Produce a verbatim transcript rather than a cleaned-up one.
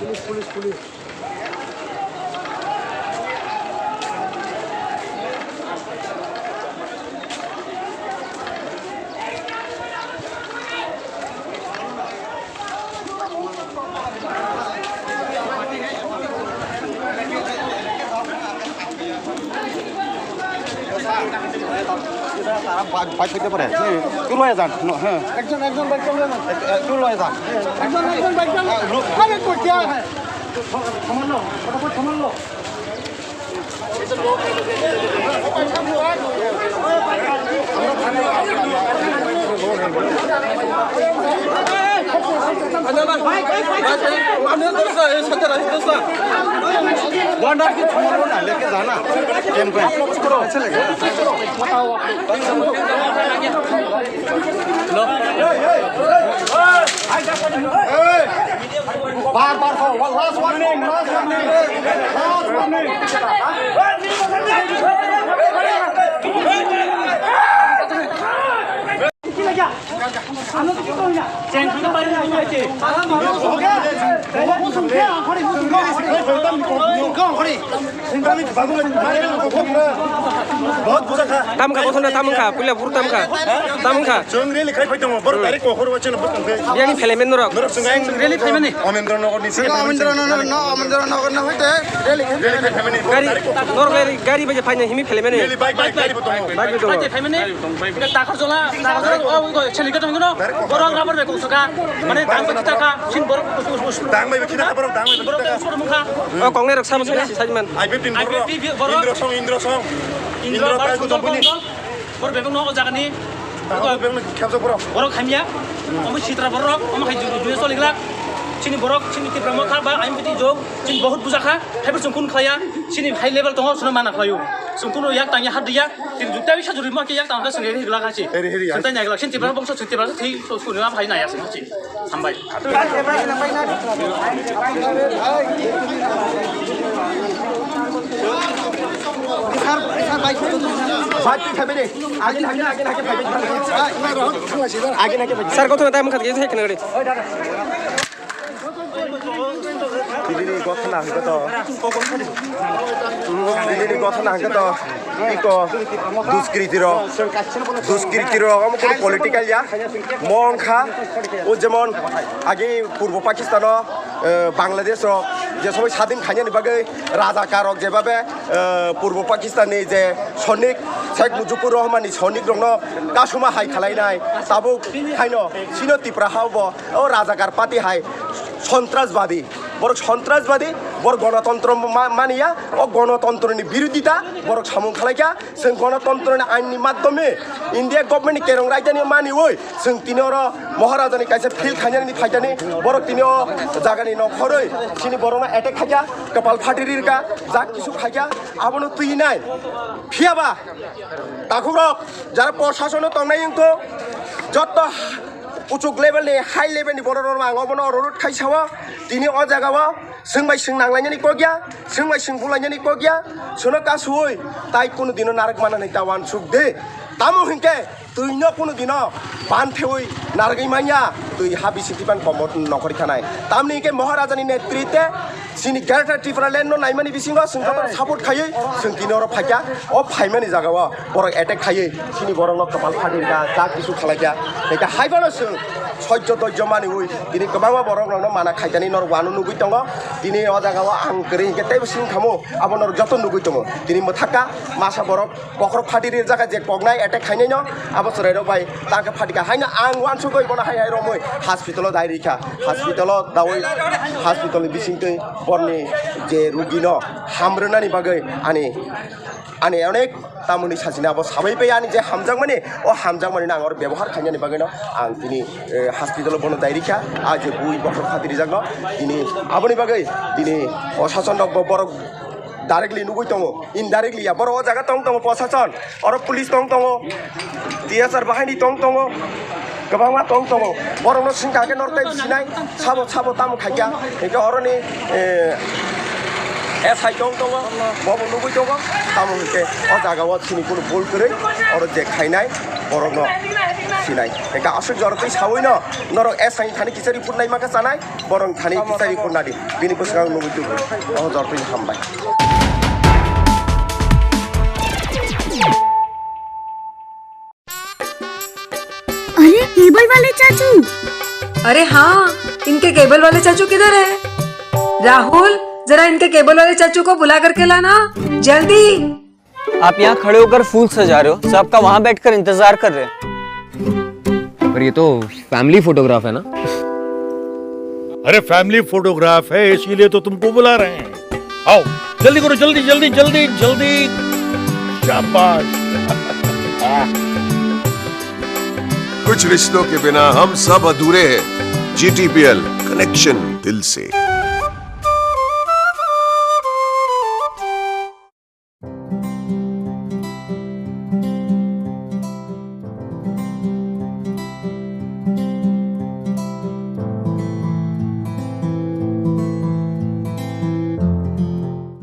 Police, police, police. তারা bike, bike হইতে পারে। তুই লয়ে যান। একজন, একজন বাইক চালান। এ, এ, তুই লয়ে যান। একজন, একজন বাইক চালান। আরে, কই, কে হ্যায়? থামান না, ফটাফট থামান না। বার বার খাও, last warning, last warning, last warning। Tamkha, bothomno tamkha, puila buru tamkha. Tamkha. Chwng rally khai phai tongo, borok direct kokor wacha no bwsang khe. Biyani phelaimen norok. Norok chwng ang rally phaimani. Amendra Nagar ni se. Amendra Nagar no, Amendra Nagar no hoite rally khai. Rally khai phaimani. Gari, norok gari, gari bai phaina himi phelaimen. Rally bike, bike, gari bo tongo. Bike bo tongo. Bike phaimani. Takhar jola, takhar jola, o, o, cheli ka tongno. Borok rubber bai kongsoka. Mane dang bai kita ka, sin borok. Dang bai kita ka, borok dang bai kita ka. O kongnai rok sabo sai, sai man. I fifteen borok. Indra song, Indra song. Indra bai bai ko tong bini. Borok bebak no o jaga ni. Borok bebak no khyamjak borok. Borok hamya. Omo sitra borok, omo hai juru juru choli glak. Chini borok, chini Tipra Motha ba I M P T jok, chini bahut bujakha, haibo chwng kun khlaiya, chini high level tongo, chwngno mana khlaio. Chwng kuno yak tangya hat diya, chini jukta bisa juri ma ke yak tangkha chwng eri glak hachi. Eri, eri, chwng tanya glak, chini Tipra bongso, chini Tipra thwi, so, so, nima phai naya chwng hachi. Hambai. Sir, kotho na time khat ke hai kana gari. Tini ni gotha na hwnkhe to, tini ni gotha na hwnkhe to, iko duskriti rok, duskriti rok omo kunu political ya, mo wngkha o jemon age Purbo Pakistan o, eh, Bangladesh rok je sobai sadin khainani bagwi rajakar rok jebabe, eh, Purbo Pakistan ni je sonik Sheikh Mujibur Rahman ni sonik rokno kasuma hai khalainai tabuk haino chino Tipra ha bo o rajakar party hai sontrasbadi, borok sontrasbadi, borok gonotontro ma-, maniya, o gonotontroni birodita borok samung khalaikha, chwng gonotontroni ainni madhyome India government ni kerong raidani maniwi, chwng tini oro Maharajani kaisa field khainani phaikani, borok tini o jagani nokhorwi chini borokno attack khaikha, kwpal phati rirkha, jak kisu khaikha, abono twinai. Phiyaba takhukrok jara proshasonno tongnai wngkho, jotto kuchuk level ni, high level ni borok rok ang obono ororot khai sao. Tini o jaga o chwng bai chwng nanglainani kok ya, chwng bai chwng bulainani kok ya, chwngno kasuwi tai kunu dino narwk mana hinwi ta uansuk di. Tamo hinkhe twino kunu dino ban pheui narwgwi manya, twi ha bisingtwi ban komor nokhorwi khanai. Tamni hinkhe Maharajani netritwe chini Greater Tipraland no naimani bisingo chwng joto support khaiwi chwng tini oro phaikha. O phaimani jaga o borok attack khaiwi chini borok no kwpal phati rikha, jak kisu khalaikha. Hwnkhe hai phano chwng soijo doijo maniwi tini kwbangma borok rok no mana khaikani norok uanw nugwi tongo. Tini o jaga o ang kwrwi hinkhe teibo sini khamu abo norok joto nugwi tongo. Tini mwthakha masa borok bokhorok phati rijak je koknai attack khainai no abo chwrai rok bai tangkhe phatikha haino ang uansugwi bono hai hai romwi hospital o dai rikha. Hospital o dawi hospital ni bisingtwi borni je rugi no hamrwnani bagwi ani, ani onek tamoni sachina abo sabai bai ani je hamjakmani, o hamjakmani no ang oro bebohar khainani bagwi no ang tini, eh, hospital o bono dai rikha. A je bui bokhorok phati rijak no tini aboni bagwi tini o sasonrok bo borok directly nugwi tongo, indirectly ya. Borok o jaga tong tongo, proshashan, oro police tong tongo, T S R bahai ni tong tongo, kwbangma tong tongo. Borok no singkha khe norok tei sinai, sabo, sabo tamo khaikha, hingkhe oroni, eh, S I tong tongo, bobo nugui tongo, tamo hwnkhe o jaga o chini kunu bul kwrwi, oro je khainai, borokno sinai. Eka aswk jora twi sawi no, norok S I thani kisa report nai maka chanai, borok thani kisa report nadi, bini bwskango nugui tubu, o jora twi hambai. अरे, केबल वाले चाचू। अरे हाँ, इनके केबल वाले चाचू किधर है? राहुल, जरा इनके केबल वाले चाचू को बुला करके लाना, जल्दी। आप यहाँ खड़े होकर फूल सजा रहे हो, सबका वहाँ बैठकर इंतजार कर रहे हैं। पर ये तो फैमिली फोटोग्राफ है ना? अरे, फैमिली फोटोग्राफ है, इसीलिए तो तुमको बुला रहे हैं। आओ, जल्दी करो, जल्दी, जल्दी, जल्दी, जल्दी। शाबाश। कुछ रिश्तों के बिना हम सब अधूरे हैं। G T P L, connection दिल से।